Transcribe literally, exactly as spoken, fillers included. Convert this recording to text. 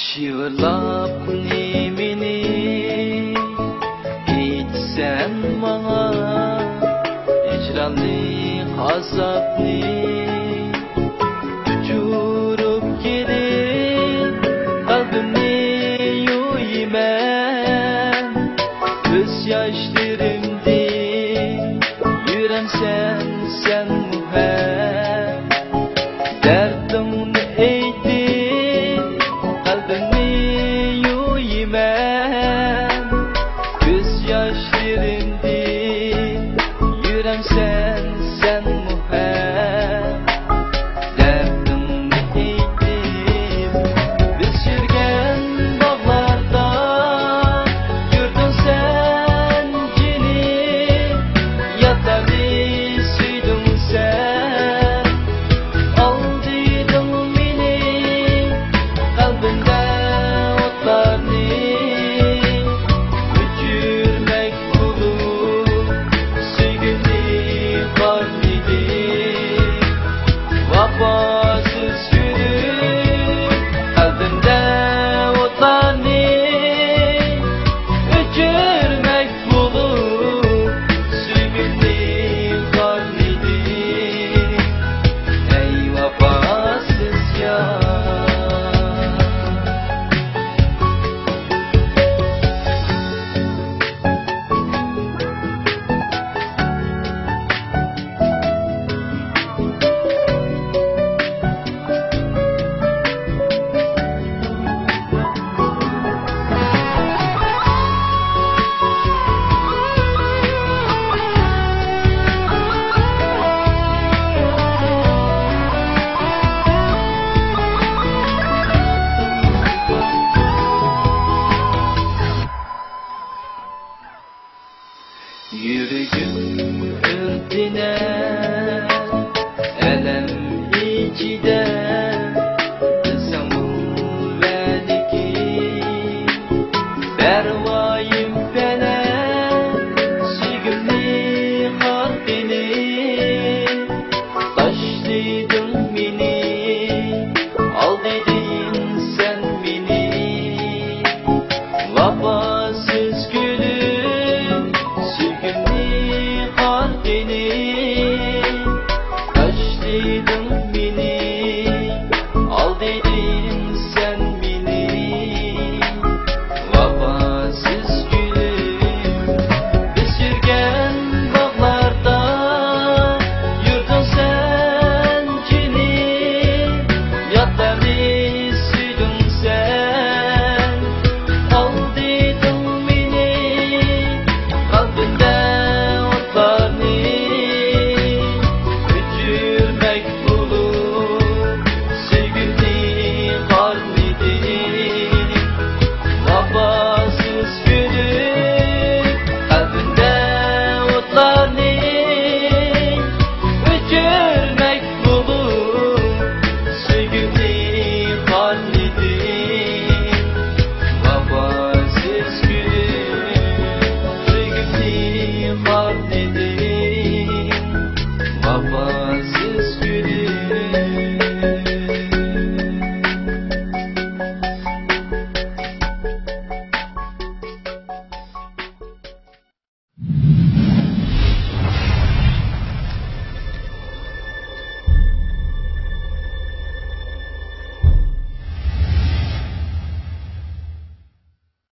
شىۋىرلاپ نېمىنى ئېيتىسەن ماڭا؟ ھىجرانلىق ئازابنى ئۇچۇرۇپ كېلىپ، قەلبىمنى يۇيىمەن كۆز ياشلىرىمدىن. يۈرەمسەن سەنمۇ ھەم دەردىڭنى ئېيتىپ، قەلبىمنى يۇيىمەن كۆز ياشلىرىمدىن. يۈرەمسەن سەنمۇ ھەم دەردىڭنى ئېيتىپ، بىز يۈرگەن باغلاردا يۈردۈڭ سەن جېنىم، ياتارنى سۆيدۈڭ سەن، ئالدىدىڭ مېنى، قەلبىمدە ئوتلارنى ئۆچۈرمەك بولۇپ، سۆيگۈمنى قارلىدى. ۋاپاسىز يۈرۈپ، قەلبىمدە ئوتلارنى ئۆچۈرمەك بولۇپ، سۆيگۈمنى قارلىدى. ئەي ۋاپاسىز يار. يۈرىكىم ئۆرتىنەر